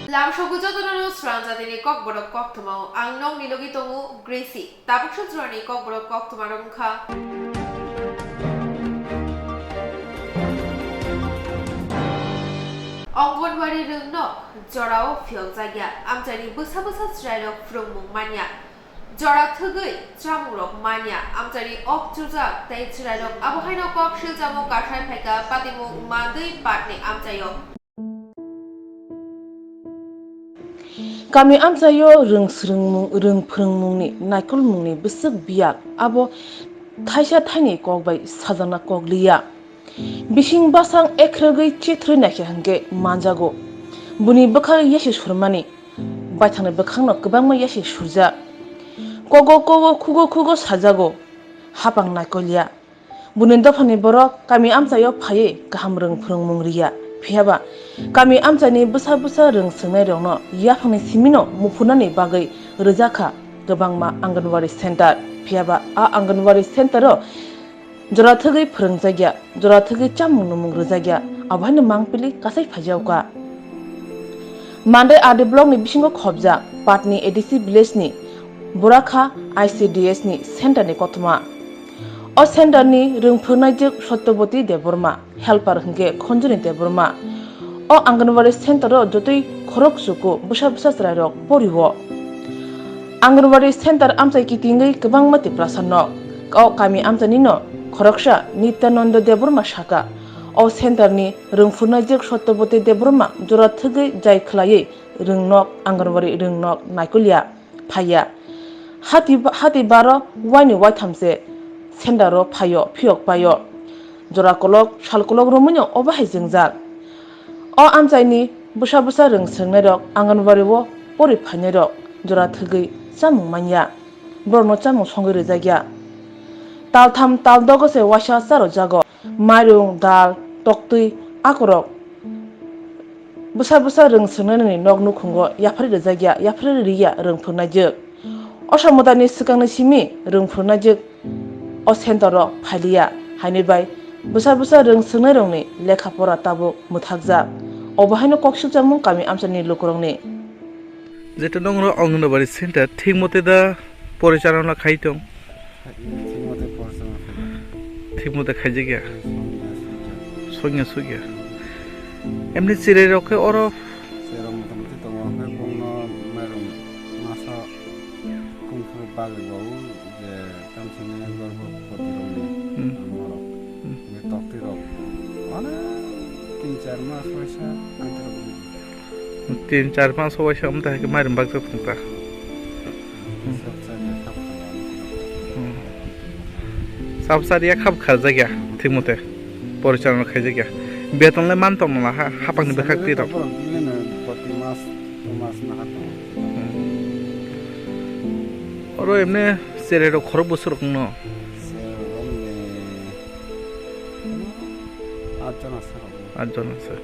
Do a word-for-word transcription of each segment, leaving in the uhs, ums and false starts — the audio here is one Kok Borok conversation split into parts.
Lamsogo jotono srang jatini kokborok koktwmao ang nokni logi tongo Gracie. Tabuk sujrani kokborok koktwmarok wngkha. Anganwadi rwngnok jorao phiyokjakya, amchaini bwsa bwsa chwrairok phrwngmung manya. Jora thwgwi chamungrok manya, amchaini ok chujak tei chwrairok abo haino kok silchamo kasai phaikha patimung mandwi patni amchaio. Kami amchaio rwng swrwngmung, rwng phrwngmungni naikolmungni bwswk biyal abo thaisa thaini kok bai sajakna kok liya. Bising bwsang ekhrwgwi chithrwi naikha hwnkhe manjago. Buni bwkhak yasi surmani, baithangni bwkhakno kwbangma yasi surjak. Kogo kogo khugo khugo sajago, hapang naikolya. Buni dophani borok kami amchaio phaiwi kaham rwng phrwngmung riya. Phiyaba kami amchaini bwsa bwsa rwng swngnairokno yaphangni simino muphunani bagwi rwjakha kwbangma Anganwadi center. Phiyaba a Anganwadi center-o jora thwgwi phrwngjakya, jora thwgwi chamung nwmung rwjakya, abo haino mangpili kasai phaijakha. Mandai R D block ni bisingo khobjak Patni A D C village ni Burakha I C D S ni center ni kothoma. O center ni rwng phwrwngnaijwk Satyabati Debbarma, helper hwnkhe Khonjoni Debbarma. O Anganwadi center o jotoi khorok chuku bwsa bwsa chwrairok porio. Anganwadi center amchai kitingwi kwbangma Tiprasa nok. O kami amchainino khoroksa Nityananda Debbarma saka, o center ni rwng phwrwngnaijwk Satyabati Debbarma jora thwgwi jai khwlaiwi rwngnok, Anganwadi rwngnok naikolya phaiya. Hati, hati baro waini waithamse center o phaio, phiyok paio. Jora kolok, sal kolok romwino obo hai jwngjal. O amchaini bwsa bwsa rwng swrwngnairok Anganwadi o pori phainairok jora thwgwi chamung manya. Borokno chamung songwi rwjakya. Taltham taldogo se waisa charwjago. Mairung, dal, toktwi, akorok. Bwsa bwsa rwng swrwngnairokni nok nukhungo yapharwi rwjakya, yapharwi riya rwng phwrwngnaijwk. O samudani swkangni simi rwng phwrwngnaijwk o center o phailiya, haini bai bwsa bwsa rwng swrwngnairokni lekha pora tabuk mwthakjak. Obo haino kok silchamung kami amchaini lukurokni. Jeto nongno Anganwadi center thik mote da porichalona khai tong? Thik mote porichalona khai. Thik mote khaijakya? Songya sukya. Emni chwrairok khe oro? Chwrairok motamuti tongo, hwnkhe bongno mairum masa kungkhe bagwi bawo je tamsini gorbhopoti rokni Hmm. Borok. Hmm. Hwnkhe toktwi rok. Onek tin char mas waisa antirok. Tin char mas waisa wngtha hai khe mairum bakjak thung ta. Sab sariya khap kharjakya thik mote porichalona khaijakya. Beton le man tong mala ha, hapang ni bwkhak twi rok. Borok bini no proti mas, mas na ha tongo. Oro emne chwrairok khorok bwswk rok wngno? Chwrairok wngni atjon asa rok. Atjon asa.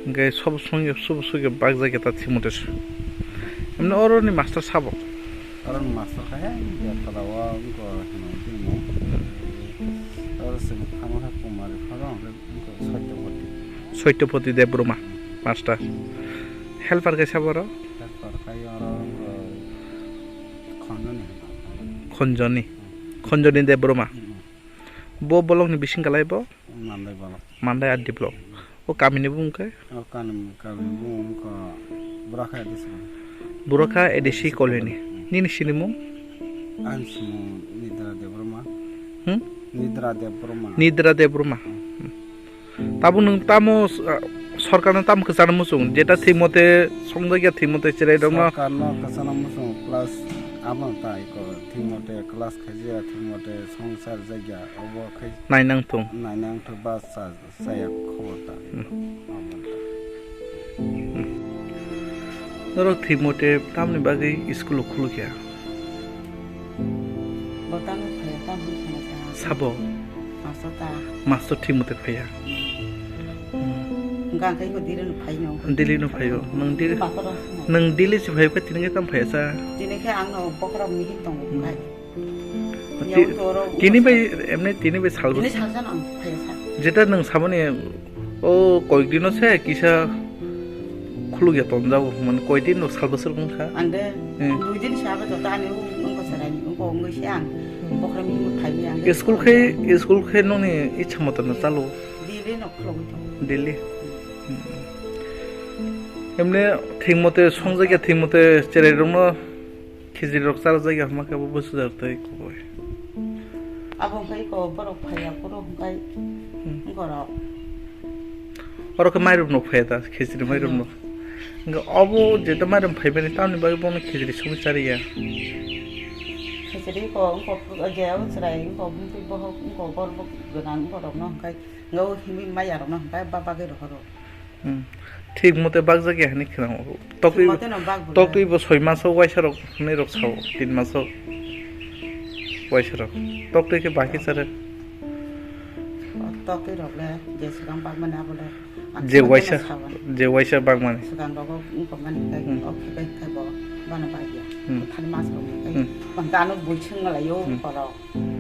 Hwnkhe sob songya, sob songya bakjakya ta thik mote se. Emne oro ni master sabo? Oro ni master khe Bertala o wngkha hino bini mung. Oro chwng thangma khe Kumari pharo hwnkhe wngkha Satyapati. Satyapati Debbarma master. Helper khe sabo oro? Helper khe oro wngkha Khonjoni. Khonjoni. Khonjoni Debbarma. Hmm. Bo bolong ni bising kalai bo? Mandai bolong. Mandai R D block. O kami ni bung khe? O kami, kami bung kha Burakha A D C. Burakha A D C colony. Hmm. Nini sinimung? Ani sinimung Nidra Debbarma. Hmm? Nidra Debbarma. Nidra Debbarma. Hmm. Tabuk nwng tamo, ah, sorkarno tamo kwchana muchung, jeta thik mote songjakya, thik mote chwrairokno. Sorkarno kwchana muchung plus abono ta iko thik mote class khaijaya, thik mote songchar jakya, obo khai nainang thung. Nainang thung ba cha-, chaya khobor ta. Hmm. Abono ta. Norok thik mote tamni bagwi school o khulukya? Bo tamo phaiya, tamo phaiya sa. Sabo? Master ta. Master thik mote phaiya. Hwnkha khe bo Delhi no phai no. Delhi no phaio. Nwng Delhi, Master rok swnai. Nwng Delhi se phai khe tini khe tamo phaiya sa? Tini khe ang no bokhorok mihik tongo Hmm. khai. Ti-, Yago toro tini bai, emne tini bai salbo. Tini salsa no ang phaiya sa. Jeta nwng samani o koyek dino se kisa Khulugya tonjago, mane koidin no sal bwswk wngkha? Ang de Hmm. dui din se abo joto ani wng-, wngkha chwrai, wngkha wngwi se ang Hmm. bokhorok mihimwi phaimwi ang de School khe, school khe nokni ichha moto no chalo? Daily no khulugwi tongo. Daily? Hmm. Hmm. Emne thik mote songjakya, thik mote chwrairokno Khichiri rok charajak ya hwnba khe abo bwswk jar tei kubui. Abo hwnkhai ko borok phaiya phuru hwnkhai Hmm. borok. Oro khe mairum no phaiya ta, khichiri mairum no. Hwnkhai abo jeta mairum phaimani tamni bagwi bono khichiri songwi chariya. Khichiri ko wngkok je o chwrai wngkok bumtwi bohok wngkok borok gwnang borok no hwnkhai. Nga o himwi maya rok no hwnkhai ba bagwi rohoro. Hmm. Thik mote bakjak ya hinwi khwnao. Tokwi, Thik mote no bak bwle. Tokwi bo soi maso waisa rok hinwi rok sao, tin maso waisa rok. Tokwi khe baki chare. O tokwi rok le je swkang bakmani abo le. Ang Je swkang waisa, khe no sao. Je waisa bakmani. Swkang rogo wngkha mani khe Hmm. o khe bai khe bo bana bagya. Hmm. Thani mas rok khe Hmm. bang gano bui swnglai o Hmm. borok.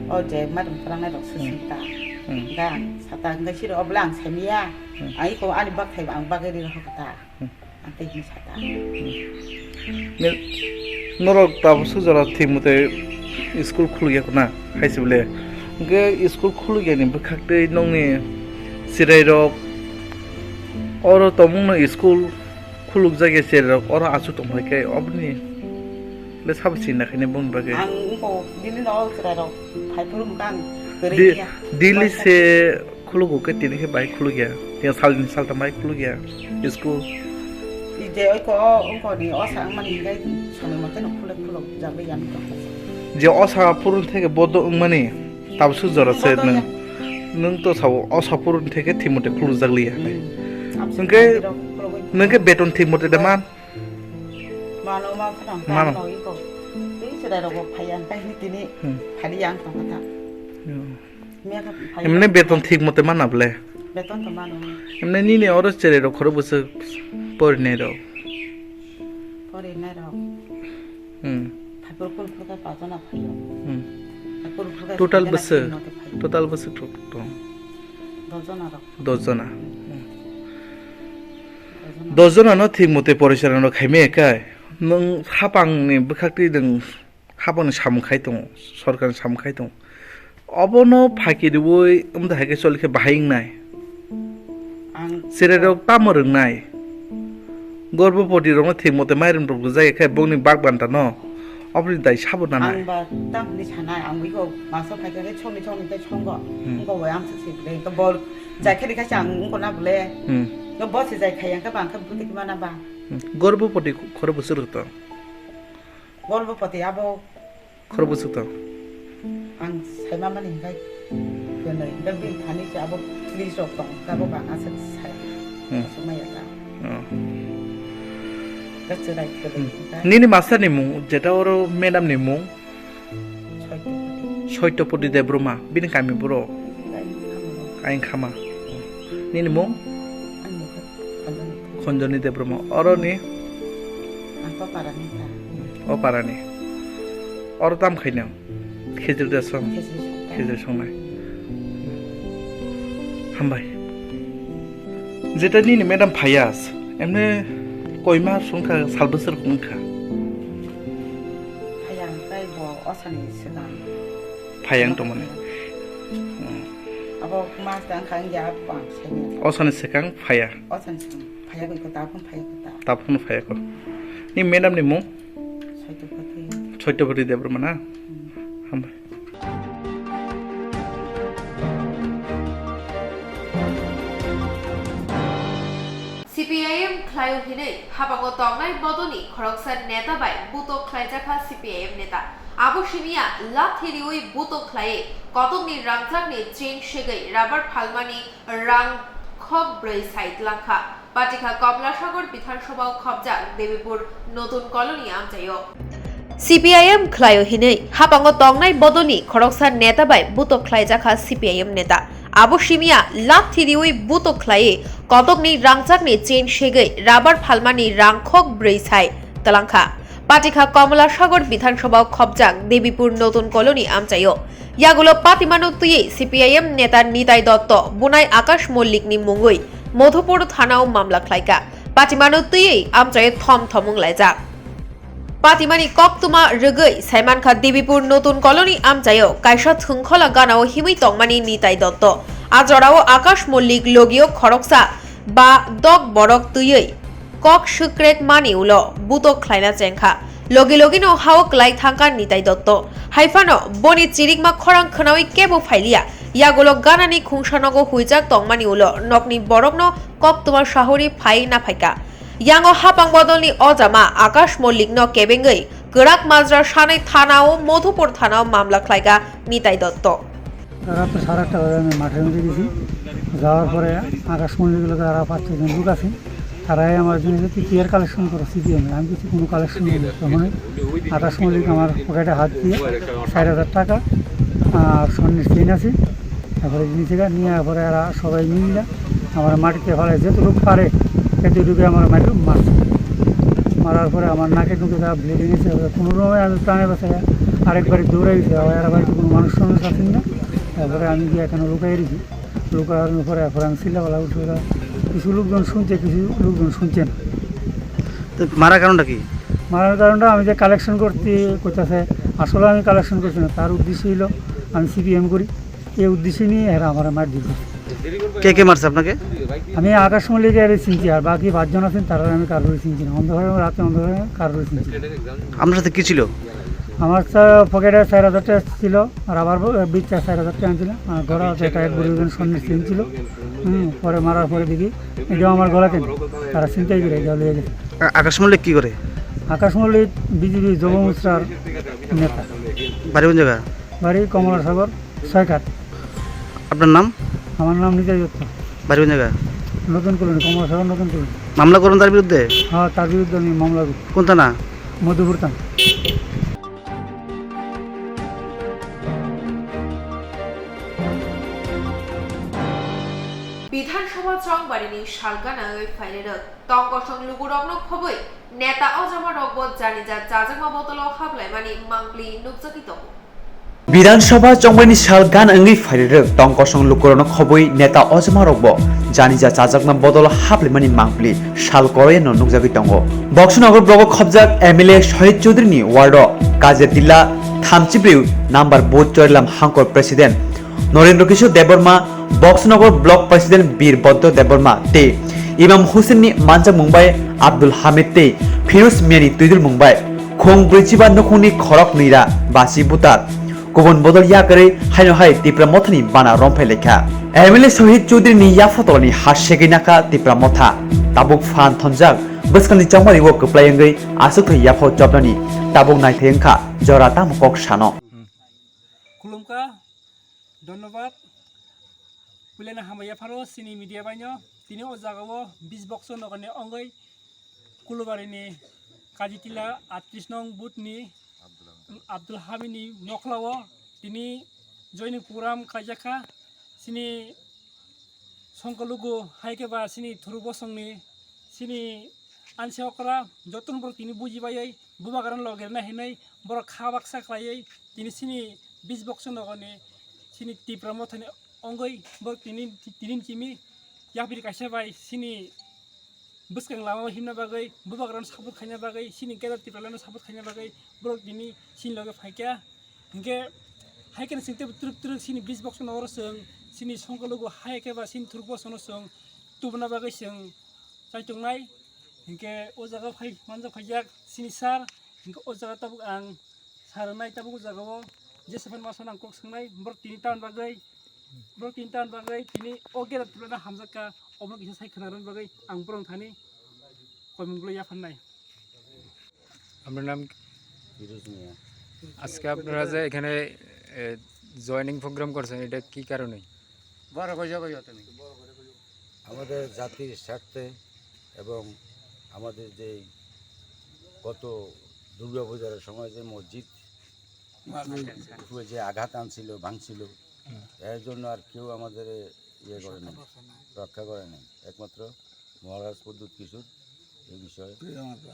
O je madam kwrangnai rok se Hmm. singta. Hmm. Ga sata hwnkhe siro obla ang saimaya. Hmm. Ang iko ani bak thaiba ang bagwi ri rokha ta. Hmm. Ang tei hini sata. Hmm. Ne-, norok tabuk sujara thik mote school khulugya khuna hai se bole. Hwnkhe school khulugyani bwkhak tei nokni chwrai rok oro tongmungno school khulukjak ya chwrai rok oro achuk tongphai khe oboni le sabo sinna khaini bongni bagwi. Ang wngkha bini no chwrai rok phai phuru hwnkha ang kwrwi Di-, khe. Daily Waisa se khulugo khe tini khe bai khulugya. Tini salni saltham bai khulugya. School. Ije oiko o wngkha ni o sa wngmani hwnkhe somoi mote no khuluk khuluk jagwi ya nukha. Je o sa phuru theke bodo wngmani tabsu jora se Bodo nwng. Ya. Nwng to sao o sa phuru theke thik mote khulujak liya. Hmm. Hwnkhe nwng khe beton thik mote de man. Mano ma phano Mano. Mano iko. Tei chwrai rok bo phaiya, hwnkhe hini tini Hmm. phari yang tongkha ta. Hmm. Miya kha phai Emne beton thik mote mana bole? Beton to mano. Emne nini oro chwrai rok khoro bwswk porinai rok? Porinai rok. Hmm. Phaiphuru kul phuru khe pajana phaio. Hmm. Kul phuru khe Total pajana bwswk, phaio. Total bwswk tok tong? Dojona rok. Dojona. Hmm. Dojona. Dojona no thik mote porichalo no khaimaya kai. Nwng hapang ni bwkhak twi nwng hapang ni samung khai tongo, sorkar ni samung khai tongo. Obono phaki riwi wngda hai khe choli khe bahai wngnai. Ang Chwrai rok tamo rwngnai. Gorbopoti rokno thik mote mairum rok rwjak ya khe bongni bak banta no. Oboni dai sabo nanai. Ang ba tamo ni sanai, ang biko maso phai khe chongni chongni tei chongo. Hmm. Wngkha bai ang se se ble. Wngkha bol jai khe rikha se ang wngkha na ble. Hmm. Wngkha bo se jai khai ang khe ba ang khe bwtwi mana ba. Hmm. Gorbopoti khoro bwswk rwkto. Gorbopoti abo Khoro bwswk tong? Ang saima mani hwnkhe kwnwi, hwnkhe bini thani se abo police rok tong, hwnkhe abo bana se sai. Hmm. Aswk maya ta. Oh. Hwnkhe chwrai kwrwi Hmm. hwnkhe. Nini master ni mung, jeta oro madam ni mung? Saitopati. Saitopati Debbarma, bini kami boro? Kainkhama. Kainkhama. Nini mung? Ani mung khe Khonjoni. Khonjoni Debbarma. Oro ni? Ang Paparani ta. O parani. Oro tam khainw? Khejri da song? Khejri song. Khejri songnai. Hambai. Jeta nini madam phaiya, emne koima songkha, sal bwswk wngkha? Phaiya hwnkhe bo osani swkang. Phaiya wng tongmani. Hmm. Abo mas tang kha wngya, abo ang saimanya. Osani swkang phaiya. Osani swkang phaiya, bai ko ta phone phaiya ko ta. Ta phone phaiya ko. Ni madam ni mung? Saitopati. Saitopati Debbarma na? Hmm. Hambai. C P I M khlaio hinwi habango tongnai bodoni khoroksa neta bai butok khlaijakha C P I M neta. Abo simiya lathi riwi butok khlaiwi kotokni rangchakni chain segwi rubber phalmani rang khok brwi sai tlangkha. Patikha Komlasagor Bidhan Sabhao khobjak Debipur Notun Colony amchaio. C P I M khlaio hinwi hapango tongnai bodoni khoroksa neta bai butok khlaijakha C P I M neta. Abo simiya lathi riwi butok khlaiwi kotokni rangchakni chain segwi rubber phalmani rang khok brwi sai tlangkha. Patikha Komlasagor Bidhan Sabhao khobjak Debipur Notun Colony amchaio. Yagulo patimano twiwi C P I M neta Nitai Dotto, bunai Akash Mollikni mungwi Madhupur thanao mamla khlaikha. Patimano twiwi amchaio thom thom wnglaijak. Patimani koktwma rwgwi saimankha Debipur Notun Colony amchaio kaisa thwngkhola ganao himwi tongmani Nitai Dotto. A jorao Akash Mollik logio khoroksa ba dok borok twiwi kok swkrek mani ulo butok khlaina chengkha. Logi logino hao klai thangkha Nitai Dotto. Haiphano boni chirikma khorang khwnawi kebo phailiya. Yagulo ganani khungsa nogo huijak tongmani ulo nokni borokno koktwma sahori phai naphaikha. Yango hapang bodolni ojama Akash Mollikno kebengwi kwrak majra sanai thanao Modhupur thanao mamla khlaikha Nitai Dotto. রাত সাড়ে আটটা বাজে আমি মাঠের মধ্যে গেছি। যাওয়ার পরে আকাশ মল্লিক লোকের আরো পাঁচ ছজন লোক আছে, তারাই আমার জন্য কি চেয়ার কালেকশন করো সিপিএম। আমি কিছু কোনো কালেকশন করি না। তখনই আকাশ মল্লিক আমার পকেটে হাত দিয়ে ষাট হাজার টাকা আর স্বর্ণের চেইন আছে, তারপরে জিনিস নিয়ে পরে এরা সবাই মিলে আমার মাটিতে ফেলায়, যতটুকু পারে এতটুকু আমার মাটি মারছে। মারার পরে আমার নাকে টুকে তারা ব্লিডিং হয়েছে, কোনো রকমে আমি প্রাণে বাঁচাই। আরেকবার দৌড়াই দিতে হবে, আর বাড়িতে কোনো মানুষ টানুষ আছেন না। তারপরে আমি গিয়ে এখানে লুকাই রেখি। লুকানোর পরে এখন আমি চিল্লাপাল্লা উঠে ওরা কিছু লোকজন শুনছে, কিছু লোকজন শুনছে না। তো মারার কারণটা কি? মারার কারণটা আমি যে কালেকশন করতে করতেছে, আসলে আমি কালেকশন করছি না। তার উদ্দেশ্য হইলো আমি সিপিএম করি, এই উদ্দেশ্য নিয়ে এরা আমার মার দিয়েছে। কে কে মারছে আপনাকে? আমি আকাশ মল্লিক এর চিনছি, আর বাকি পাঁচজন আছেন, তারা আমি কারোরই চিনছি না। অন্ধকারে, রাতে অন্ধকারে কারোরই চিনছি না। আপনার সাথে কি ছিল? আমার তো পকেটে চার হাজার টাকা ছিল, রাবার ব-, বিট চার হাজার টাকা আনছিলাম, আর ঘোড়া যেটা এক ভরি ওজন স্বর্ণের চেইন ছিল। হুম, পরে মারার পরে দেখি এটাও আমার গলা কেন, তারা ছিনতাই করে এটা লিয়ে গেছে। আ-, আকাশ মল্লিক কি করে? আকাশ মল্লিক বিজেপি যুব মোর্চার নেতা। বাড়ি কোন জায়গা? বাড়ি কমলাসাগর, ছয়ঘাট। আপনার নাম? আমার নাম নিতাই দত্ত। বাড়ি কোন জায়গা? নতুন কলোনি, কমলাসাগর নতুন কলোনি। মামলা করবেন তার বিরুদ্ধে? হ্যাঁ, তার বিরুদ্ধে আমি মামলা করি। কোন থানা? মধুপুর থানা। Bidhan Sabha chongbarini salganai phairerok tongkosong lugurokno khobwi neta ojama rokbo janija chajakma botolo haplaimani mangpli nukjagwi tongo. Bidhan Sabha chongbaini sal gan wngwi phairerok tongkosong lukurokno khobwi neta ojamarokbo janija chajakna bodol haplaimani mangpli sal koroyano nukjagwi tongo. Boxonagar blogo khobjak M L A Shahid Chaudhary ni ward o Kajerdila thamchibrwi number booth Chorilam Hangkor President Norendra Kishore Debbarma, Boxonagar Block President Bir Boddo Debbarma tei Imam Hussain ni manjakmung bai Abdul Hamid tei Firuz Miani twidulmung bai khung brwichiba nukhungni khorok nwi ra basi butar. Kubun bodol yakarwi haino hai Tipra Mothani bana romphai laikha. M L A Shahid Chaudhary ni yaphatolani ha segwi nakha Tipra Motha. Tabuk phan thonjak bwskangni chongmari o kwplai wngwi aswk thwi yaphao chopnani tabuk naithai wngkha jora tamo kok sano. Khulumkha, dhonnobad. Puilano hambai yapharo chini media baino. Tini o jagao bis boxo nogani ongoi Kulubari ni Kajitila atris nong booth ni Abdul Hamid ni nokhlao tini joining program khlaijakha. Chini songkulugo hai khe ba chini thuruk bosongni chini ansi okra jotono borok tini buji baiwi bubagrano loge rwna hinwi borok kha baksa khlaiwi tini chini bis boxo nogoni chini Tipra Mothani ongoi borok tini tini chimi yapri kaisa bai chini bwskang lama himna bagwi bubagrano support khaina bagwi chini Greater Tipralandno support khaina bagwi borok tini chini loge phaikha. Hinkhe hai kheno chwng teibo twrwk twrwk chini bis boxo nogoro chwng chini songkulugo hai khe ba chini thuruk bosongno chwng tubuna bagwi chwng chaitongnai. Hinkhe o jaga phai manjak phaijak chini sir. Hinkhe o jaga tabuk ang sir rwnai tabuk o jagao jesa phano masa nang kok swngnai borok tini tamni bagwi, borok tini tamni bagwi tini o Greater Tipraland hamjakha, omo kisa sai khwna rwna bagwi ang borok thani koimung bwlai yaphannai. আপনার নাম কি? ফিরোজ মিয়া। আজকে আপনারা যে এখানে, এ, joining programme করছেন, এটা কি কারণে? বড় কই যাবো তুমি? আমাদের জাতির স্বার্থে এবং আমাদের যেই গত দুর্গাপূজার সময় যে মসজিদ উপরে যে আঘাত আনছিল, ভাঙছিল, এর জন্য আর কেউ আমাদের ইয়ে করে নাই, রক্ষা করে নাই। একমাত্র মহারাজ প্রদ্যুৎ কিশোর এই বিষয়ে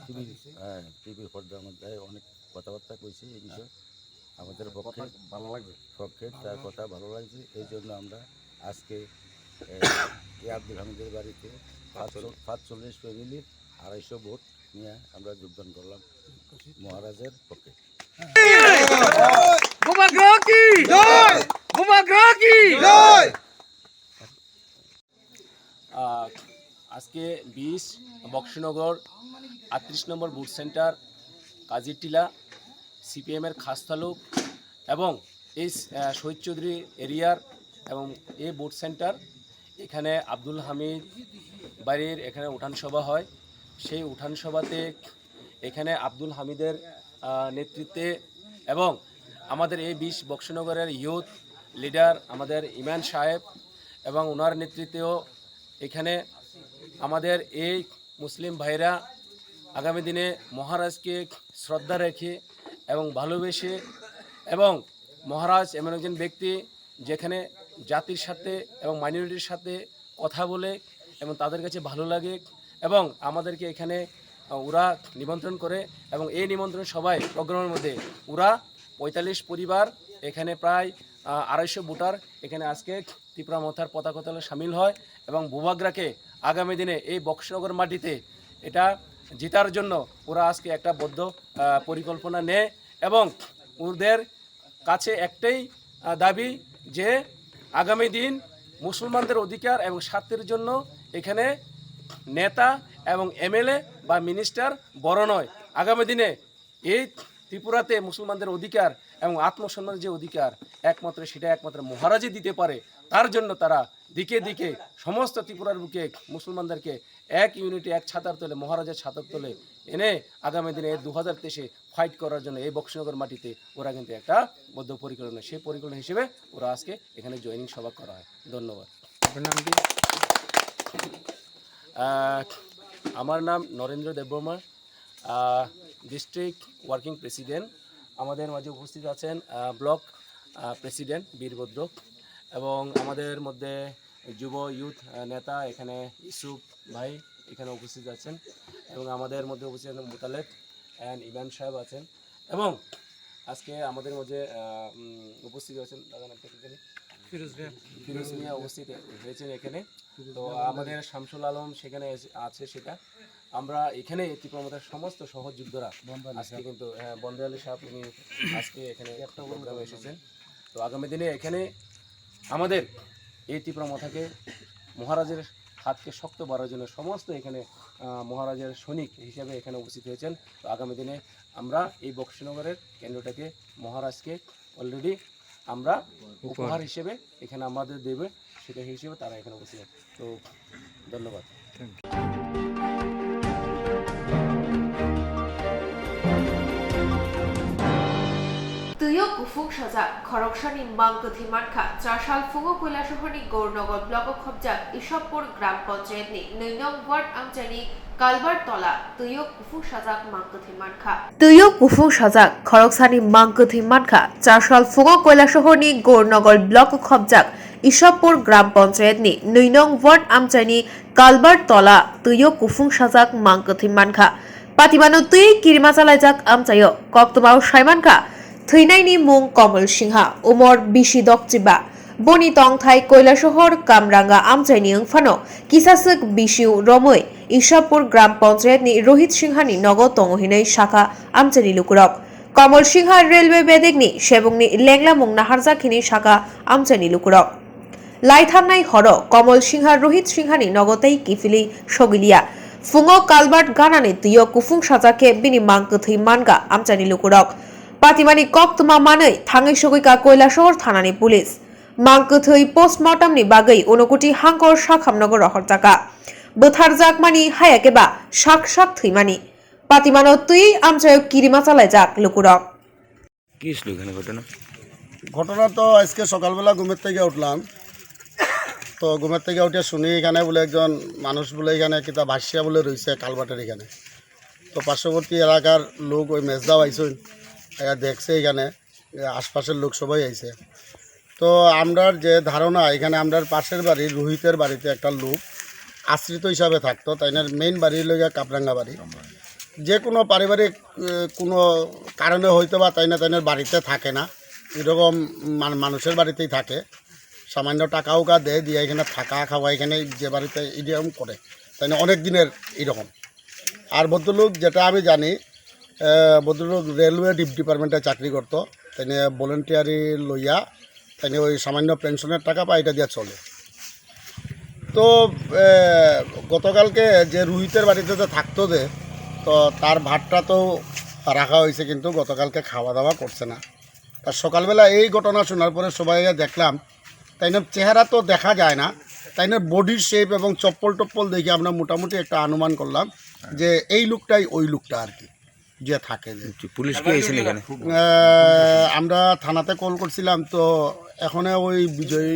টিভি, হ্যাঁ, টিভির পর্দার মধ্যে অনেক কথাবার্তা কইছে এই বিষয়ে। আমাদের পক্ষে, ভালো লাগছে। পক্ষে তার কথা ভালো লাগছে, এই জন্য আমরা আজকে এ আব্দুল হামিদের বাড়িতে পাঁচচল্লিশ ফ্যামিলির আড়াইশো ভোট নিয়ে আমরা যোগদান করলাম মহারাজের পক্ষে। বোমাগ্রহ কি জয়! বোমাগ্রহ কি জয়! আহ, আজকে বিশ বক্সিনগর আটত্রিশ নম্বর বুথ সেন্টার কাজিরটিলা সিপিএমের খাস্তা লোক এবং এই, আহ, শহীদ চৌধুরী এরিয়ার এবং এই বুথ সেন্টার, এখানে আব্দুল হামিদ বাড়ির এখানে উঠান সভা হয়। সেই উঠান সভাতে এখানে আব্দুল হামিদের, আহ, নেতৃত্বে এবং আমাদের এই বিশ বক্সিনগরের ইউথ লিডার আমাদের ইমান সাহেব এবং ওনার নেতৃত্বেও এখানে আমাদের এই মুসলিম ভাইরা আগামী দিনে মহারাজকে শ্রদ্ধা রেখে এবং ভালোবেসে এবং মহারাজ এমন একজন ব্যক্তি যেখানে জাতির সাথে এবং মাইনরিটির সাথে কথা বলে এবং তাদের কাছে ভালো লাগে এবং আমাদেরকে এখানে, আহ, ওরা নিমন্ত্রণ করে এবং এই নিমন্ত্রণ সভায় প্রোগ্রামের মধ্যে ওরা পঁয়তাল্লিশ পরিবার, এখানে প্রায়, আহ, আড়াইশো ভোটার এখানে আজকে ত্রিপুরা মথার পতাকা তলে সামিল হয় এবং বুবাগ্রাকে আগামী দিনে এই বক্সনগর মাটিতে এটা জেতার জন্য ওরা আজকে একটা বদ্ধ, আহ, পরিকল্পনা নেয় এবং ওদের কাছে একটাই, আহ, দাবি যে আগামী দিন মুসলমানদের অধিকার এবং স্বার্থের জন্য এখানে নেতা এবং এমএলএ বা মিনিস্টার বড় নয়। আগামী দিনে এই ত্রিপুরাতে মুসলমানদের অধিকার এবং আত্মসম্মানের যে অধিকার, একমাত্র সেটা একমাত্র মহারাজই দিতে পারে। তার জন্য তারা দিকে দিকে সমস্ত ত্রিপুরার বুকে মুসলমানদেরকে এক ইউনিটি, এক ছাতার তলে, মহারাজের ছাতার তলে এনে আগামী দিনে এই দু হাজার তেইশে ফাইট করার জন্য এই বক্সিনগর মাটিতে ওরা কিন্তু একটা বদ্ধ পরিকল্পনা, সেই পরিকল্পনা হিসেবে ওরা আজকে এখানে জয়েনিং সভা করা হয়। ধন্যবাদ। আপনার নাম কি? আহ, আমার নাম নরেন্দ্র দেববর্মা, আহ, ডিস্ট্রিক্ট ওয়ার্কিং প্রেসিডেন্ট। আমাদের মাঝে উপস্থিত আছেন, আহ, ব্লক, আহ, প্রেসিডেন্ট বীরভদ্র এবং আমাদের মধ্যে যুব ইউথ, আহ, নেতা এখানে ইসুফ ভাই এখানে উপস্থিত আছেন এবং আমাদের মধ্যে উপস্থিত আছেন মুতালেব অ্যান্ড ইমান সাহেব আছেন এবং আজকে আমাদের মধ্যে, আহ, উম, উপস্থিত আছেন দাদা নামটা কি জানি? ফিরোজ মিয়া। ফিরোজ মিয়া উপস্থিত হয়েছেন এখানে। তো আমাদের শামসুল আলম সেখানে এসে, আছে সেটা। আমরা এখানে ত্রিপুরা মথার সমস্ত সহযোদ্ধারা আজকে কিন্তু, হ্যাঁ, বন্দে আলী সাহেব উনি আজকে এখানে প্রোগ্রামে এসেছেন। তো আগামী দিনে এখানে আমাদের এই ত্রিপুরা মথাকে মহারাজের হাতকে শক্ত করার জন্য সমস্ত এখানে, আহ, মহারাজের সৈনিক হিসেবে এখানে উপস্থিত হয়েছেন। তো আগামী দিনে আমরা এই বক্সিনগরের কেন্দ্রটাকে মহারাজকে অলরেডি আমরা উপহার হিসেবে এখানে আমাদের দেবে, সেটা হিসেবে তারা এখানে উপস্থিত আছে। তো ধন্যবাদ। Twiyo kufung sajak khoroksani mang kwthwi mankha, chasal phungo Koilasohorni Gournagar block-o khobjak Ishabpur Gram Panchayatni nwi nong ward amchaini Kalbar Tola twiyo kufung sajak mang kwthwi mankha. Twiyo kufung sajak khoroksani mang kwthwi mankha, chasal phungo Koilasohorni Gournagar block-o khobjak Ishabpur Gram Panchayatni nwi nong ward amchaini Kalbar Tola twiyo kufung sajak mang kwthwi mankha. Patimano twi kirima chalaijak amchaio koktwmao saimankha thwinaini mung Komol Singha, umor bisi dokchiba. Boni tongthai Koilasohor Kamranga amchaini wngphano kisaswk bisiu romwi Ishapur Gram Panchayatni Rohit Singhani nogo tongo hinwi sakha amchaini lukurok. Komol Singha railway bedekni sebungni lenglamung naharjak hinwi sakha amchaini lukurok. Laithangnai horo Komol Singha Rohit Singhani nogo tei kiphilwi sogiliya. Phungo culvert ganani twio kufung sajak khe bini mang kwthwi manga amchaini lukurok. Patimani koktwma manwi thangwi sogwikha Koilasohor thanani police. Mang kwthwi postmortemni bagwi Unakoti Hangkor sakhamnogo rohorjakha. Bwtharjakmani haya khe ba sak sak thwimani. Patimano twi amchaio kirima chalaijak lukurok. কি ছিল এখানে ঘটনা? ঘটনা তো আজকে সকালবেলা ঘুমের থেকে উঠলাম। তো ঘুমের থেকে উঠে শুনি এখানে বলে একজন মানুষ বলে এখানে কিতা ভাসিয়া বলে রইছে কালভার্টের এখানে। তো পার্শ্ববর্তী এলাকার লোক ওই মেজদাও আইসইন, এরা দেখছে এখানে, এ, আশপাশের লোক সবাই আইছে। তো আমরার যে ধারণা, এখানে আমরার পাশের বাড়ি রোহিতের বাড়িতে একটা লোক আশ্রিত হিসাবে থাকতো, তাইনার মেইন বাড়ি হইল গিয়া কাপরাঙ্গা বাড়ি। যে কোনো পারিবারিক, এ, কোনো কারণে হয়তো বা তাইনা তাইনার বাড়িতে থাকে না, এরকম মান-, মানুষের বাড়িতেই থাকে। সামান্য টাকা উকা দেয়, দিয়ে এখানে থাকা খাওয়া এখানে যে বাড়িতে এরকম করে, তাই না? অনেক দিনের এরকম। আর ভদ্রলোক, যেটা আমি জানি, আহ, ভদ্রলোক রেলওয়ে ডিপ ডিপার্টমেন্টে চাকরি করতো, তাই নিয়ে ভলেন্টিয়ারি লইয়া তাই নিয়ে ওই সামান্য পেনশনের টাকা পায়, এটা দিয়ে চলে। তো আহ, গতকালকে যে রোহিতের বাড়িতে তো থাকতো যে, তো তার ভাতটা তো রাখা হয়েছে, কিন্তু গতকালকে খাওয়া দাওয়া করছে না। তা সকালবেলা এই ঘটনা শোনার পরে সবাই দেখলাম, তাই না, চেহারা তো দেখা যায় না, তাই না, বডির শেপ এবং চপ্পল টপ্পল দেখে আমরা মোটামুটি একটা অনুমান করলাম যে এই লোকটাই ওই লোকটা আর কি, যে থাকে যে। জি, পুলিশ কি আইছেন এখানে? আহ, আমরা থানাতে কল করছিলাম, তো এখানে ওই বিজয়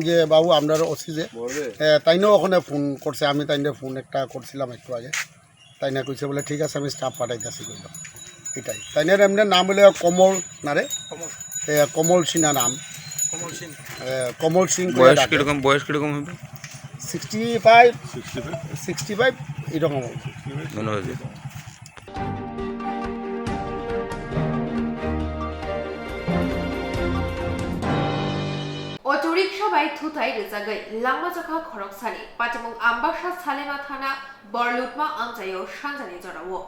যে বাবু, আমরার ওসি যে, আহ, তাইনও ওখানে ফোন করছে, আমি তাইনরে ফোন একটা করছিলাম একটু আগে। তাই না কইছে বলে, "ঠিক আছে, আমি স্টাফ পাঠাইতেছি," কইল। এটাই। তাই না, এমনি নাম হইলে কমল না রে? কমল। এ, কমল সিনহা নাম। কমল সিনহা। এ, কমল সিং করে বয়স ডাকে। কিরকম, বয়স কিরকম হবে? সিক্সটি ফাইভ, সিক্সটি ফাইভ এরকম হবে। মনে হয় যে। Auto rickshaw bai thutai rwjagwi langma chakha khoroksani patimung Ambasa Salima thana Borlutma amchaio sanjani jorao.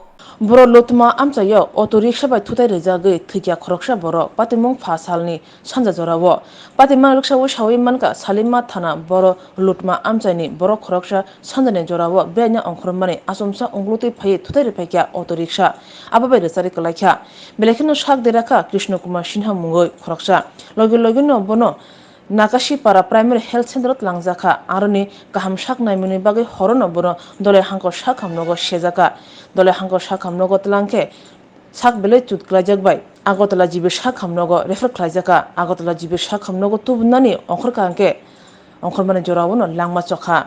Borlutma amchaio auto rickshaw bai thutai rwjagwi thwikya khoroksa borok patimung pha salni sanja jorao. Patimang rwksaui saui mankha Salima thana Borlutma amchaini borok khoroksa sanjani jorao beraina ongkhormani achomsa ungulutwi phaiwi thutai rwphaikha auto rickshaw. Abo bai rwchari kwlaikha. Belai kheno sak derakha Krishna Kumar Sinha mungwi khoroksa. Logi logino bono Nakashipara Primary Health Center o twlangjakha. Aroni kaham sak naimani bagwi horono bono Dolai Hangkor sak hamnogo sejakha. Dolai Hangkor sak hamnogo twlangkhe sak belai chut klaijak bai Agartala G B sak hamnogo refer khlaijakha. Agartala G B sak hamnogo tubunani ongkhor kaham khe ongkhormani jorao no langma chokha.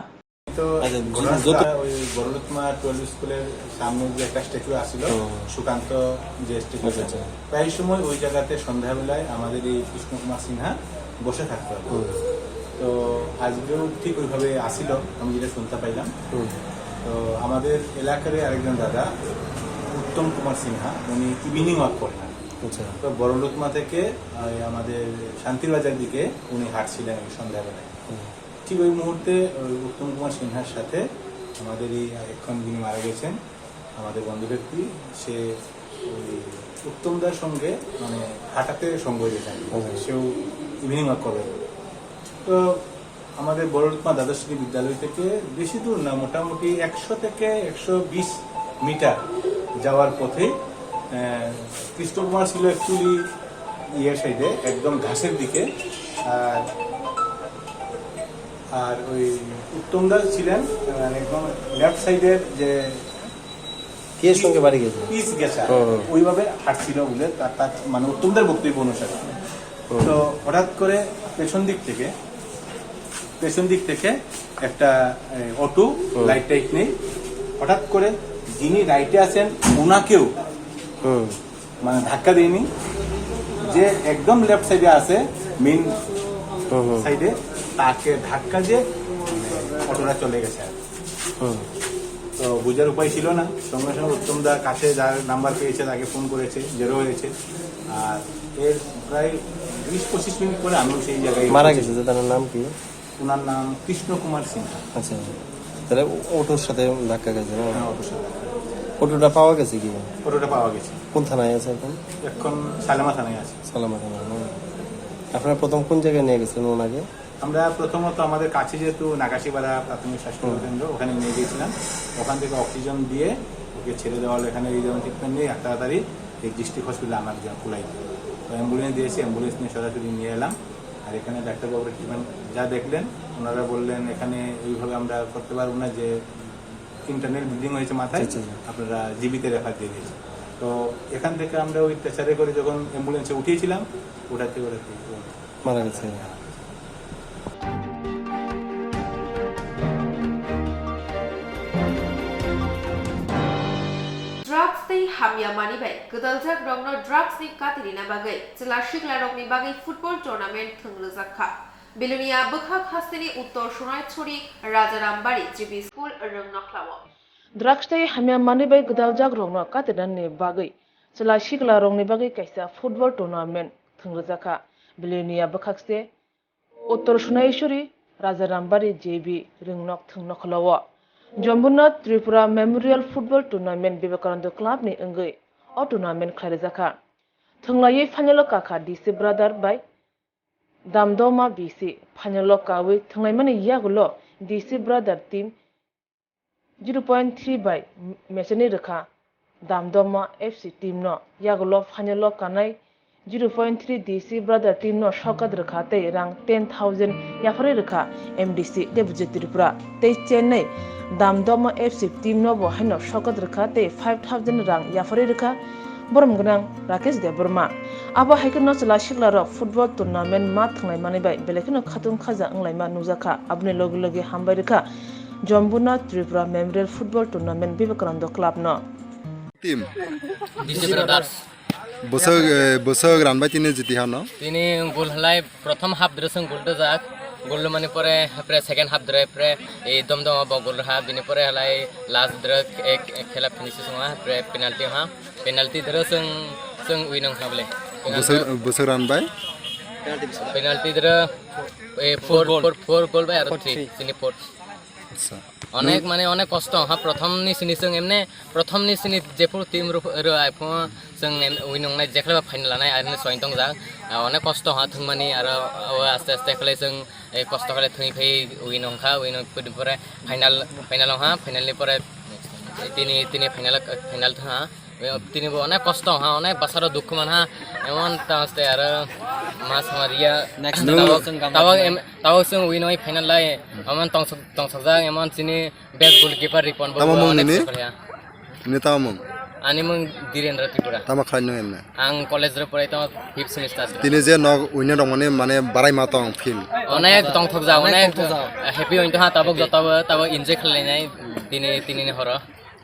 তো আচ্ছা, জি, ঘটনাটা যত ওই বড়লুতমা টুয়েলভ স্কুলের সামনে যে একটা স্ট্যাচু আছিল, হুম। সুকান্ত যে স্ট্যাচু আচ্ছা, আচ্ছা। প্রায় সময় ওই জায়গাতে সন্ধ্যাবেলায় আমাদের এই কৃষ্ণ কুমার সিনহা বসে থাকতো আর কি। হুম। তো আজকেও ঠিক ওইভাবে আসিল, আমি যেটা শুনতে পাইলাম। হুম। তো আমাদের এলাকার আরেকজন দাদা উত্তম কুমার সিনহা, উনি ইভিনিং ওয়াক করেন আর কি। আচ্ছা। তো বড়লুতমা থেকে, আহ, আমাদের শান্তির বাজার দিকে উনি হাঁটছিলেন ওই সন্ধ্যাবেলায়। হুম। ঠিক ওই মুহূর্তে ওই উত্তম কুমার সিনহার সাথে আমাদের এই এখন যিনি মারা গেছেন, আমাদের বন্ধু ব্যক্তি, সে ওই উত্তমদার সঙ্গে মানে হাঁটাতে সঙ্গ হয়েছে আর কি। হুম। সেও ইভিনিং ওয়াক করবে। তো আমাদের বড়লুতমা দ্বাদশ শ্রেণী বিদ্যালয় থেকে বেশি দূর না, মোটামুটি একশো থেকে একশো বিশ মিটার যাওয়ার পথে, আহ, কৃষ্ণ কুমার ছিল একচুয়ালি ইয়ে সাইডে, একদম ঘাসের দিকে। আর, আর ওই উত্তমদা ছিলেন, আহ, একদম লেফট সাইডের যে কে সঙ্গে বাড়ি গেছে? পিচ গেছে, হুম, হুম। ওইভাবে হাঁটছিল বলে তার, তার মানে উত্তমদার বক্তব্য অনুসারে। হুম। তো হঠাৎ করে পেছন দিক থেকে, পেছন দিক থেকে একটা, এ, অটো, হুম। লাইট টাইট নেই। হঠাৎ করে যিনি রাইটে আছেন ওনাকেও হুম। মানে ধাক্কা দেয়নি, যে একদম লেফট সাইডে আছে মেইন হুম, হুম। সাইডে, তাকে ধাক্কা দিয়ে অটোটা চলে গেছে আর কি। হুম। তো বোঝার উপায় ছিল না, সঙ্গে সঙ্গে উত্তম দা কাছে যার নাম্বার পেয়েছে তাকে ফোন করেছে, জেরো হয়েছে। আর এর প্রায় বিশ পঁচিশ মিনিট পরে আমিও সেই জায়গায় মারা পৌঁছেছি। গেছে যে তার নাম কি? ওনার নাম কৃষ্ণ কুমার সিনহা। আচ্ছা, তাহলে ও-, অটোর সাথে ধাক্কা খাইছে না? হ্যাঁ, অটোর সাথে। অটোটা পাওয়া গেছে কি? অটোটা পাওয়া গেছে। কোন থানায় আছে এখন? এখন সালেমা থানায় আছে। সালেমা থানায়, না? আপনারা প্রথম কোন জায়গায় নিয়ে গেছিলেন ওনাকে? আমরা প্রথমত আমাদের কাছে যেহেতু নাকাশিপাড়া প্রাথমিক স্বাস্থ্য হুম। কেন্দ্র, ওখানে নিয়ে গিয়েছিলাম। ওখান থেকে অক্সিজেন দিয়ে ওকে ছেড়ে দেওয়া হলো। এখানে এই যেমন ট্রিটমেন্ট নিয়ে তাড়াতাড়ি এই ডিস্ট্রিক্ট হসপিটালে আনার জন্য কুলাই। তো অ্যাম্বুলেন্স দিয়েছি, অ্যাম্বুলেন্স নিয়ে সরাসরি নিয়ে এলাম। আর এখানে ডাক্তারবাবুরা ট্রিটমেন্ট যা দেখলেন, ওনারা বললেন, "এখানে এইভাবে আমরা করতে পারবো না, যে ইন্টারনাল ব্লিডিং হয়েছে মাথায়, আচ্ছা, আচ্ছা। আপনারা জিবিতে রেফার দিয়ে দিয়েছেন।" তো এখান থেকে আমরা ওই স্ট্রেচারে করে যখন অ্যাম্বুলেন্সে উঠিয়েছিলাম, ওঠাতে ওঠাতে মারা গেছে। Drugs tei hamya manwi bai gwdaljak rokno drugs ni kati rina bagwi chwla sikla rokni bagwi football tournament thwng rwjak kha. Belonia bwkhak hasteni Uttor Sonaitchori Rajarambari G B School Rwngnokhlao. Drugs tei hamya manwi bai gwdaljak rokno kati rinani bagwi chwla sikla rokni bagwi kaisa football tournament thwng rwjak kha. Belonia bwkhak se Uttor Sonaishwari, Raja Rambari J B Ringnok Thwngnokholo o Jambunnath Tripura Memorial Football Tournament Vivekananda Club ni wngwi o tournament khlai rijak kha. Thwnglaiwi final o kakha D C Brother bai Damdoma B C. Final o kawi thwnglaimani yagulo D C Brother team zero point three bai mechani rwkha Damdoma F C team no. Yagulo final o kanai zero point three D C Brother team no sokat rwkha tei rang ten thousand yapharwi rwkha M D C Debojit Tripura tei Chennai Damdoma F C team no bo haino sokat rwkha tei five thousand rang yapharwi rwkha borom gwnang Rakesh Debbarma. Abo hai kheno chwla sikla rok football tournament ma thwnglai mani bai belai kheno khatung khaja wnglaima nukjakha. Aboni logi logi hambai rwkha Jambunnath Tripura Memorial Football Tournament Vivekananda Club no. Team. D C Brothers. Bwswk, eh, bwswk ranbai tini jiti hano. Tini gol halai prothom half dressing gol dojak. Gol mani pore pre second half dre pre e dom dom bo gol ha bini pore halai last dre ek, ek khela finish sunga pre penalty ha. Penalty dre sung sung winong ha bole. Bwswk, bwswk ranbai. Penalty dre e four, four, four goal bai aro three. Tini four. Acha. Onek mane onek kosto ha prothom ni sini sung emne prothom ni sini jepur team ro ro ai pho sung em winong nai jekhle ba final nai ani soin tong jak. Ah, onek kosto ha thung mani aro o aste aste khle sung e kosto khle thung phai winong kha winong pore final final ha final ni pore tini tini final final tha. Tini bo onek kosto ha, onek basaro dukhu man ha. Emon taste aro mas maria. Next Nung- tabok, tabok em- Tabok sung winoi final lai, aman tongsok tongsok jak, emon sini best goalkeeper Ripon Tamo Borua mung onek nini? Sokol ya. Ini tamo mung. Ani mung Direndra Tripura. Tamo khlai nung emne. Ang college ro porai tamo fifth semester. Tini je nok winoi rok mani mane barai ma tong feel. Onek tongthok jak, onek happy oin to ha tabok joto tabok enjoy khlai nai tini tini ni horo.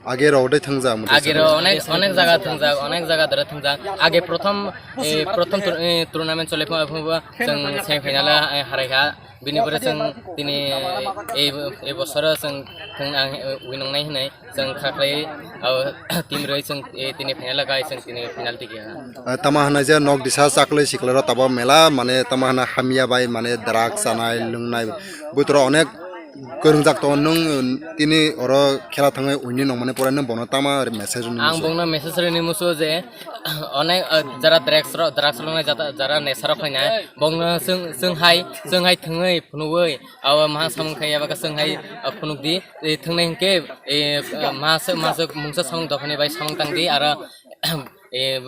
Age rok dai thangjak motha Age ro onek onek jaga thangjak, onek jaga dara thangjak. Age prothom eh, prothom tur- eh, tournament chole pho pho chwng semi final eh, harai kha. Bini pore chwng tini eh, ei ei bosoro chwng thwng ang eh, winong nai hinai chwng kha khlai abo team roi chwng eh, tini final kai chwng tini final tiki ha. Tama hwnai je nok disa chaklai sikla ro tabo mela mane tama hwnai hamya bai mane drug chanai lwngnai butro onek Kwrwngjak tongo nwng, tini oro khela thangwi wini nongmani pore nwng bono tama message rwni Ang muchung? Bongno message rwni muchungo je onek, uh, jara drugs rok, drugs rok nai jata, jara nesa rok khlainai, bongno chwng, chwng hai, chwng hai thwngwi phunugwi abo maha samung khai eba khe chwng hai, uh, phunukdi, eh, thwngnai hinkhe, eh, uh, maha se, maha se mungsa samung dophani bai samung tangdi aro, eh,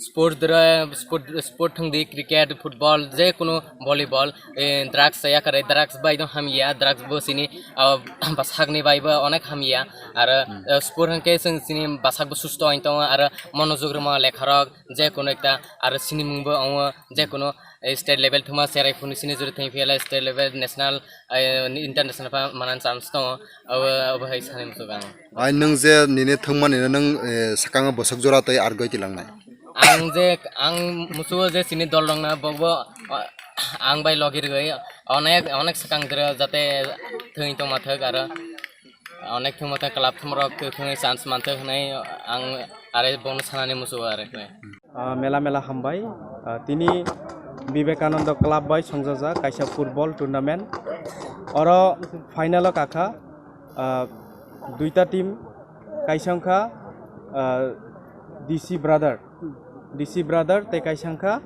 Sport dra sport sport thangdi cricket, football, je kunu volleyball, eh, drugs ya kare drugs bai no hamya, drugs bo sini, ah, bwsakni bai bo onek hamya, aro, eh, sport hwnkhe chwng chini bwsak bo susto oi tongo, aro monojog rwma lekharok, je kunu ekta, aro sinimung bo wngo, je kunu, eh, state level thuma cherai phunu sini juri thangphiya lai state level, national, eh, international pha manan chance tongo, abo, abo hai sani muchuk ang. Ai nwng je nini thwngmani no nwng, eh, swkango bwswk jora tei argoi tilangnai? Ang je, ang musugo je chini dol rokno, bo, bo, o, ang bai logi rwgwi onek, onek swkang dwro jate thwngwi tongma thwk aro onek thwngma thwk club thumrok thwngwi chance manthwk hwnwi ang are bono sanani musugo are hwnwi. Ah, mela mela hambai. Ah, tini Vivekananda Club bai songjajak kaisa football tournament. Oro final o kakha, ah, duita team, kaisa wngkha, ah, D C Brother, D C Brother tei kaisa wngkha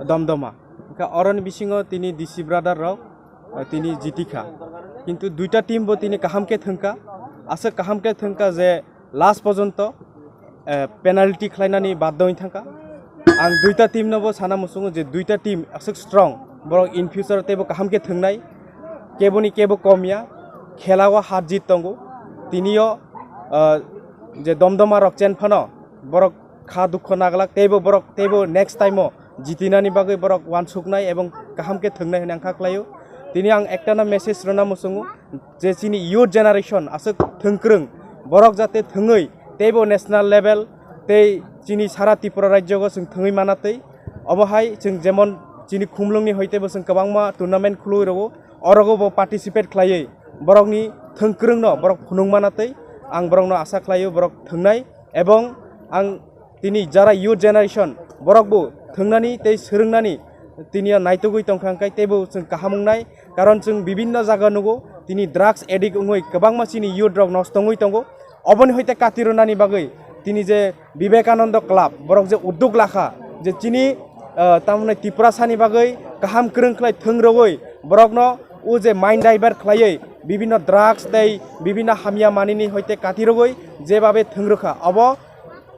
Domdoma. Wngkha oroni bisingo tini D C Brother rok, ah, tini jitikha. Kintu duita team bo tini kaham khe thwngkha, aswk kaham khe thwngkha je last porjonto, eh, penalty khlainani baddo wng thangkha. Ang duita team no bo sana muchungo je duita team aswk strong, borok in future teibo kaham khe thwngnai, keboni kebo kom ya, khela o har jit tongo. Tinio, eh, je Domdoma rok chen phano borok kha dukho naglak, teibo borok teibo next time o jitinani bagwi borok uansuknai ebong kaham khe thwngnai hwnwi ang kha khlaio. Tini ang ektano message rwna muchungo je chini youth generation aswk thwngkwrwng, borok jate thwngwi teibo national level tei chini sara Tripura rajyogo chwng thwngwi mana twi. Obo hai chwng jemon chini khumlwngni hoi teibo chwng kwbangma tournament khulwi rwo, orogo bo participate khlaiwi borokni thwngkwrwngno borok phunuk mana twi ang borokno asa khlaio borok thwngnai. Ebong ang tini jara youth generation borok bo thwngnani tei swrwngnani Tini o naitugwi tongkha hwnkhe teibo chwng kaham wngnai, karon chwng bibinno jaga nugo tini drugs addict wngwi kwbangma chini youth rok nosto wngwi tongo. Oboni hoite kati rwnani bagwi tini je Vivekananda Club borok je uddog lakha je chini, ah, tamoni Tiprasani bagwi kaham kwrwng khlai thwng rwgwi borokno o je mind divert khlaiwi bibinno drugs tei bibinno hamya manini hoite kati rwgwi jebabe thwng rwkha obo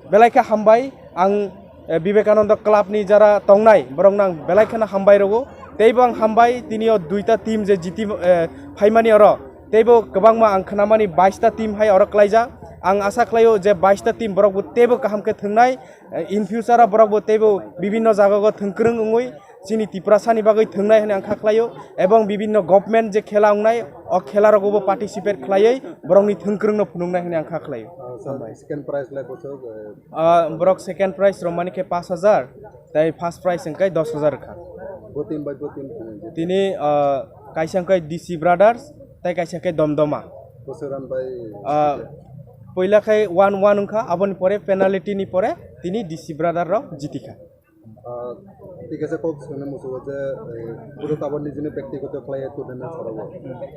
belai khe hambai. Ang, eh, Vivekananda Club ni jara tongnai, borokno ang belai kheno hambai rwo. Teibo ang hambai, tini o duita team je jiti, eh, phaimani oro. Teibo kwbangma ang khnamani baista team hai oro klaijak. Ang asa khlaio je baista team borok bo teibo kaham khe thwngnai. Eh, in future o borok bo teibo bibinno jaga o thwngkwrwng wngwi chini Tiprasani bagwi thwngnai hwnwi ang kha khlaio, ebong bibinno government je khela wngnai, o khela rogo bo participate khlaiwi borokni thwngkwrwngno phunuknai hwnwi ang kha khlaio. Ah, sir, hambai. Second prize lai bosok, eh, Ah, borok second prize romani khe pash hajar, tei first prize hwnkhe dosh hajar kha. Bo team bai bo team thwngnai je. Tini, ah, kaisa hwnkhe D C Brothers, tei kaisa hwnkhe Domdoma. Bosok ran bai. Ah, poila khai one one wngkha, aboni pore penalty ni pore tini D C Brother rok jitikha. Ah, thik ase, kok swngna muchungo je, eh, bwrwi tabuk nijini bektigoto khlaiya tournament sarago.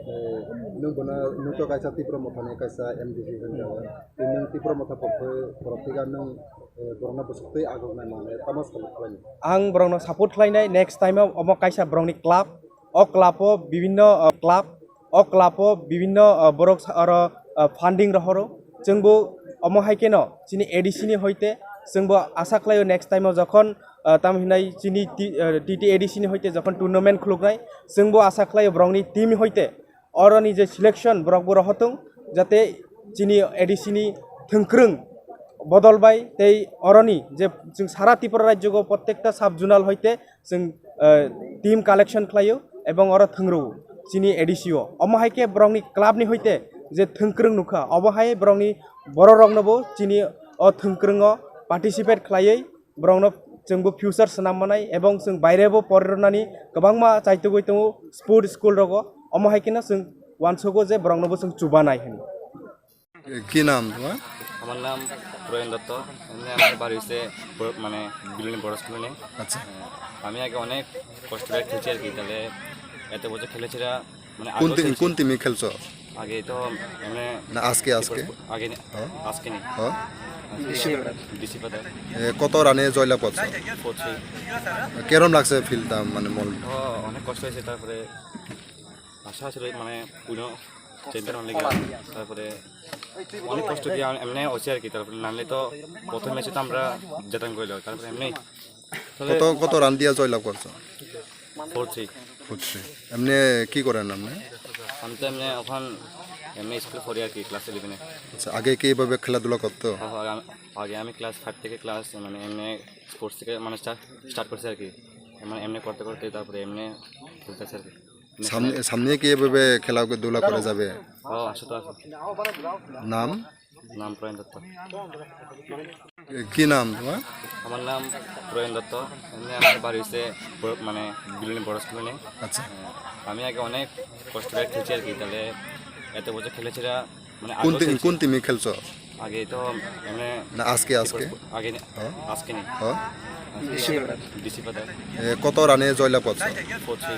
Eh, nwng bono, nwng to kaisa Tipra Mothani kaisa M D C hwnjago. Tei nwng Tipra Motha pokhe borok thika nwng, eh, borokno bwswk twi aguknai mane tamo support khlainai? Ang borokno support khlainai, next time o omo kaisa borokni club, o club o bibinno, o club, o club o bibinno, o borok sa-, oro, o funding rohoro. Chwngbo omo hai kheno chini A D C ni hoite chwngbo asa khlaio next time o jokhon, o, tamo hinai chini T-, o, T T A D C ni hoite jokhon tournament khuluknai, chwngbo asa khlaio borokni team hoite oroni je selection borokbo rohotwng, jate chini A D C ni thwngkwrwng bodol bai tei oroni je chwng sara Tripura rajyo o prottekta sub zonal hoite chwng, eh, team collection khlaio ebong oro thwngro chini A D C o. Omo hai khe borokni club ni hoite je thwngkwrwng nukha, obo hai borokni bororoknobo chini o thwngkwrwngo participate khlaiwi borokno chwngbo future swnam manai ebong chwng bairebo porirwnani kwbangma chaitugwi tongo sport school rogo. Omo hai kheno chwng uansugo je boroknobo chwng chubanai hwnwi. কি নাম তোমার? আমার নাম প্রয়ন দত্ত। এমনি আমার বাড়ি হচ্ছে ব-, মানে বিলুনি বড় স্কুলে নেই। আচ্ছা। হ্যাঁ, আমি আগে অনেক কষ্ট করে খেলছি আর কি, তাহলে এত বছর খেলেছিলাম, মানে কোন আগেও টিম, খেলছি। কোন টিমে খেলছো? আগে তো এমনি না, আজকে, আজকে? আগে নে-, হ্যাঁ? আজকে নেই। হ্যাঁ? আজকে ডিসি পাতা। এ, কত রানে জয়লাভ করছো? Four three. কেরম লাগছে ফিল্ডটা, মানে মল? ও, অনেক কষ্ট হয়েছে, তারপরে আশা ছিল মানে কোনো চ্যাম্পিয়ন অন লিগে, তারপরে অনেক কষ্ট দিয়ে আম-, এমনি হচ্ছে আর কি। তারপরে নানলে তো প্রথম ম্যাচে তো আমরা জেতাম করলো, তারপরে এমনি তবে কত, কত রান দিয়ে জয়লাভ করছো? Four three. Four three. এমনি কি করেন আপনি? আমি তো এমনি এখন এমনি স্কুলে পড়ি আর কি, ক্লাস ইলেভেনে। আচ্ছা, আগে কি এইভাবে খেলাধুলা করতো? হ্যাঁ, হ্যাঁ, আগে আমি, আগে আমি ক্লাস ফাইভ থেকে ক্লাস মানে এমনি স্পোর্টস থেকে মানে স্টার্ট, স্টার্ট করছি আর কি। মানে এমনি করতে করতে তারপরে এমনি খেলতেছি আর কি। সামনে, সামনে কি এভাবে খেলাধুলা করে যাবে? ও, আসো তো, আসো। নাম? নাম প্রয়ন দত্ত। এ, কি নাম তোমার? আমার নাম প্রয়ন দত্ত। এমনি আমার বাড়ি হচ্ছে ব-, মানে বিলুনি বড় স্কুলে নেই। আচ্ছা। হ্যাঁ, আমি আগে অনেক কষ্ট করে খেলছি আর কি, তাহলে এত বছর খেলেছিলাম, মানে কোন আগেও টিম, খেলছি। কোন টিমে খেলছো? আগে তো এমনি না, আজকে, আজকে? আগে নে-, হ্যাঁ? আজকে নেই। হ্যাঁ? ডিসি পাতা। এ, কত রানে জয়লাভ করছো? Four three.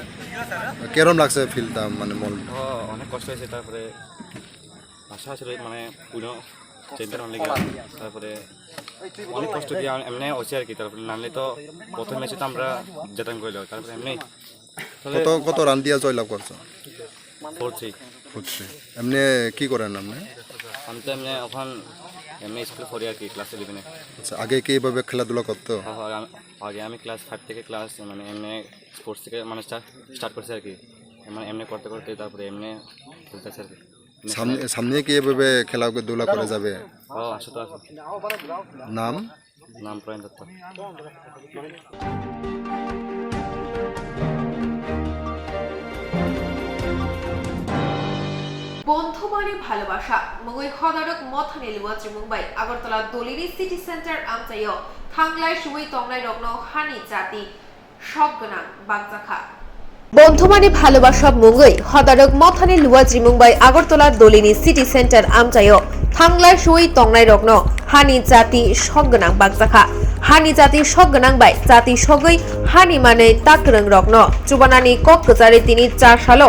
কেরম লাগছে ফিল্ডটা, মানে মল? ও, অনেক কষ্ট হয়েছে, তারপরে আশা ছিল মানে কোনো চ্যাম্পিয়ন অন লিগে, তারপরে অনেক কষ্ট দিয়ে আম-, এমনি হচ্ছে আর কি, তারপরে নানলে তো প্রথম ম্যাচে তো আমরা জেতাম করলো, তারপরে এমনি তবে কত, কত রান দিয়ে জয়লাভ করছো? Four three. Four three. এমনি কি করেন আপনি? আমি তো এমনি এখন এমনি স্কুলে পড়ি আর কি, ক্লাস ইলেভেনে। আচ্ছা, আগে কি এইভাবে খেলাধুলা করতো? হ্যাঁ, হ্যাঁ, আগে আমি, আগে আমি ক্লাস ফাইভ থেকে ক্লাস মানে এমনি স্পোর্টস থেকে মানে স্টার্ট, স্টার্ট করছি আর কি। মানে এমনি করতে করতে তারপরে এমনি খেলতেছি আর কি। সামনে, সামনে কি এভাবে খেলাধুলা করে যাবে? ও, আসো তো, আসো। নাম? নাম প্রয়ন দত্ত। বন্ধু মানে ভালোবাসা, mungwi hodarok mothani luwa chimung bai Agartala Dolini City Center amchaio thanglai suwi tongnai rokno hani jati sok gwnang bakjakha. Bondhumani bhalobasa mungwi hodarok mothani luwa jimung bai Agartala Dolini City Center amchaio thanglai suwi tongnai rokno hani jati sok gwnang bakjakha. Hani jati sok gwnang bai jati sogwi hani manwi tak kwrwng rokno chubanani kok kwchari tini char salo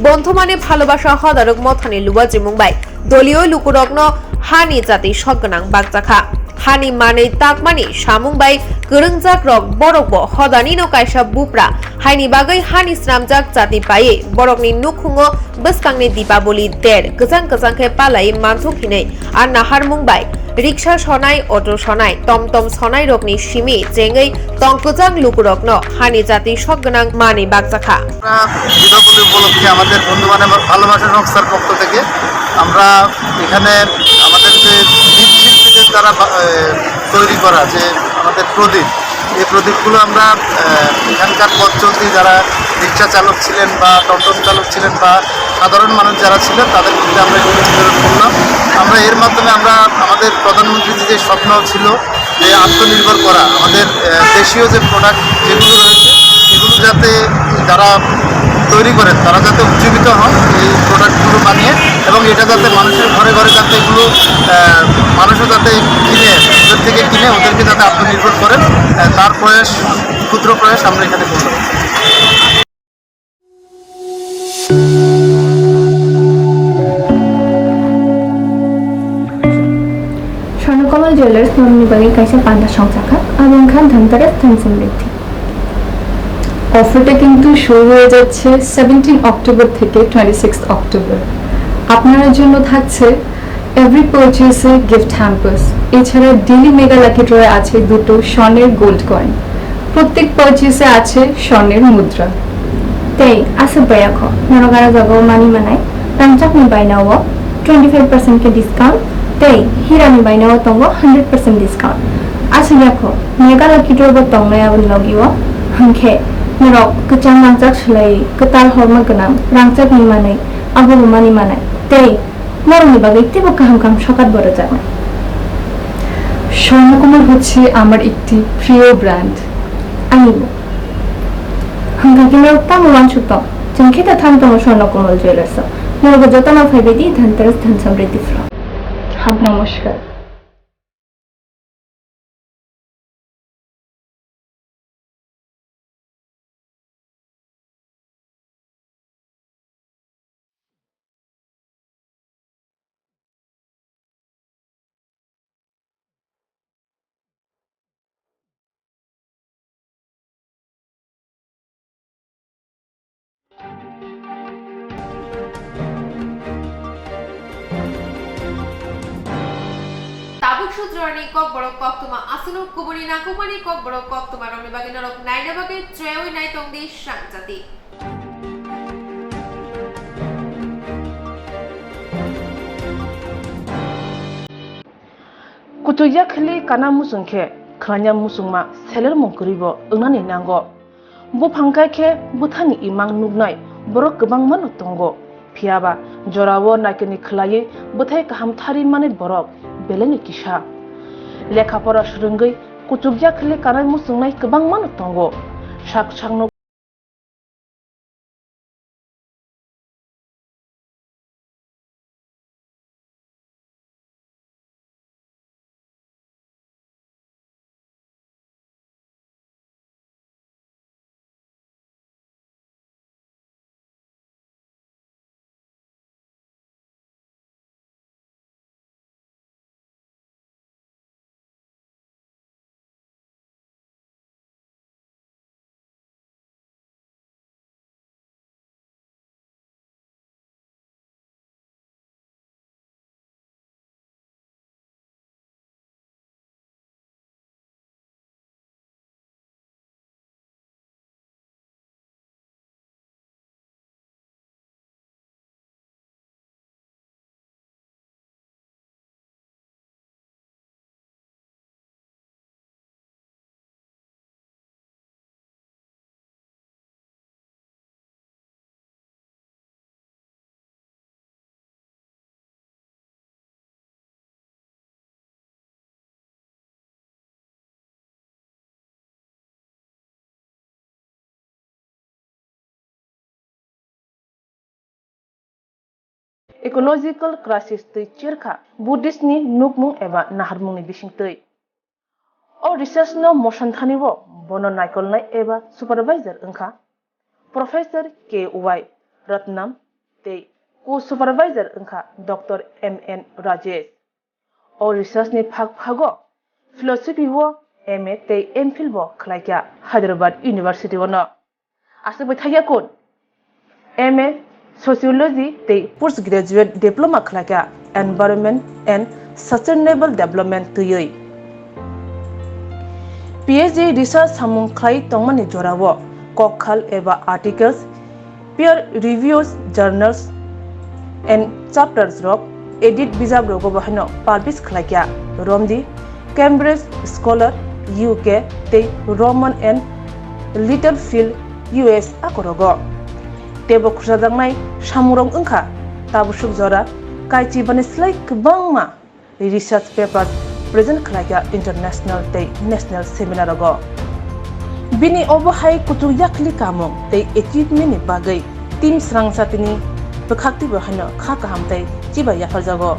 Bondhu Mane Bhalobasa Hodaruk Mothani luwajimung bai doliyo lukurokno hani jati sok gwnang bakjakha. Hani manwi takmani samung bai kwrwngjak rok borok bo hodani no kaisa bupra haini bagwi hani snamjak jati paiwi borokni nukhungo bwskangni Dipaboli der kwchang kwchang khe palai manthok hinwi a naharmung bai riksa sonai, auto sonai, tom tom sonai rokni simi chengwi tong kwchang lukurokno hani jati sok gwnang manwi bakjakha. আমরা দীপাবলি উপলক্ষে আমাদের বন্ধু মানে ভালোবাসা সংস্থার পক্ষ থেকে আমরা এখানে আমাদের যে মৃৎশিল্পীদের দ্বারা বা-, এ, তৈরি করা যে আমাদের প্রদীপ, এই প্রদীপগুলো আমরা, এ, এখানকার পথ চলতি যারা রিক্সা চালক ছিলেন বা টমটম চালক ছিলেন বা সাধারণ মানুষ যারা ছিলেন তাদের মধ্যে আমরা এগুলো বিতরণ করলাম। আমরা এর মাধ্যমে আমরা আমাদের প্রধানমন্ত্রীর যে স্বপ্ন ছিল যে আত্মনির্ভর করা, আমাদের, আহ, দেশীয় যে প্রোডাক্ট যেগুলো রয়েছে সেগুলো যাতে যারা তৈরি করেন তারা যাতে উজ্জীবিত হন এই প্রোডাক্টগুলো বানিয়ে, এবং এটা যাতে মানুষের ঘরে ঘরে যাতে এগুলো, আহ, মানুষও যাতে কিনে, ওদের থেকে কিনে ওদেরকে যাতে আত্মনির্ভর করেন, আহ, তার প্রয়াস, ক্ষুদ্র প্রয়াস আমরা এখানে করলাম। Swarnakomal Jewellers norokni bagwi kaisa panda songchakha, abo wngkha Dhanteras Dhan Samriddhi. অফারটা কিন্তু শুরু হয়ে যাচ্ছে সেভেন্টিন অক্টোবর থেকে টোয়েন্টি সিক্স অক্টোবর। আপনার জন্য থাকছে এভরি পারচেসে গিফট হ্যাম্পার্স, এছাড়া ডেইলি মেগা লাকি ড্রয়ে আছে দুটো স্বর্ণের গোল্ড কয়েন, প্রত্যেক পারচেসে আছে স্বর্ণের মুদ্রা। Tei aswk bai ya kho, norok aro jaga o manwi manai rangchakni bainao twenty five percent khe discount tei hirani bainao tongo hundred percent discount. Aswk ya kho, mega lucky draw bo tongnai aboni logi o, hwnkhe norok kwchang rangchak swlaiwi kwtal horma gwnang rangchakni manwi abobo manwi manai tei norokni bagwi teibo kaham kaham sokat bo rwjaknai. Swarnakamal হচ্ছে আমার একটি প্রিয় brand. Ani bo. Hwnkha khe norok tamo uansuk tong? Chwng khe ta thang tongo Swarnakomal Jewellers o. Norok jotono phaibai di Dhanteras Dhan Samriddhi Vlog. Ham namaskar. Tabuk sutrani kokborok koktwma aswkno kubuni nangkukmani kokborok koktwma rokni bagwi norok naina bagwi chwraui nai tongdi Srang Jati. Kuchukya khili kana muchung khe khwlanya muchungma selermung kwrwibo wngnani nango. Buphang kai khe bwthani imang nuknai borok kwbangmano tongo. Phiyaba jorao naikeni khwlaiwi bwthai kaham thari manwi borok belaino kisa. Lekha pora swrwngwi kuchukya khili kanai muchungnai kwbangmano tongo. Sak sakno Ecological crisis twi cherkha Buddhist ni nukmung eba naharmung ni bisingtwi. O research no moson thani o bono naikolnai eba supervisor wngkha Professor K Y Ratnam tei co-supervisor wngkha Doctor M N Rajesh. O research ni phak phago philosophy o M A tei M Phil bo khlaikha Hyderabad University o no. Aswk bai thakya kun M A Sociology tei Postgraduate Diploma khlaikha Environment and Sustainable Development twiwi. P H D research samung khlai tongmani jorao kok khal eba articles, peer reviews, journals and chapters rok edit bijap rogo bo haino publish khlaikha romdi Cambridge Scholar U K tei Rowman and Littlefield U S a korogo. Teibo khurchajaknai samungrok wngkha tabusuk jora kaichi bani slai kwbangma research paper present khlaikha international tei national seminar rogo. Bini obo hai kuchuk yakhli kamung tei achievement ni bagwi team srangsa tini bwkhak twibo haino kha kaham tei chiba yapharjago.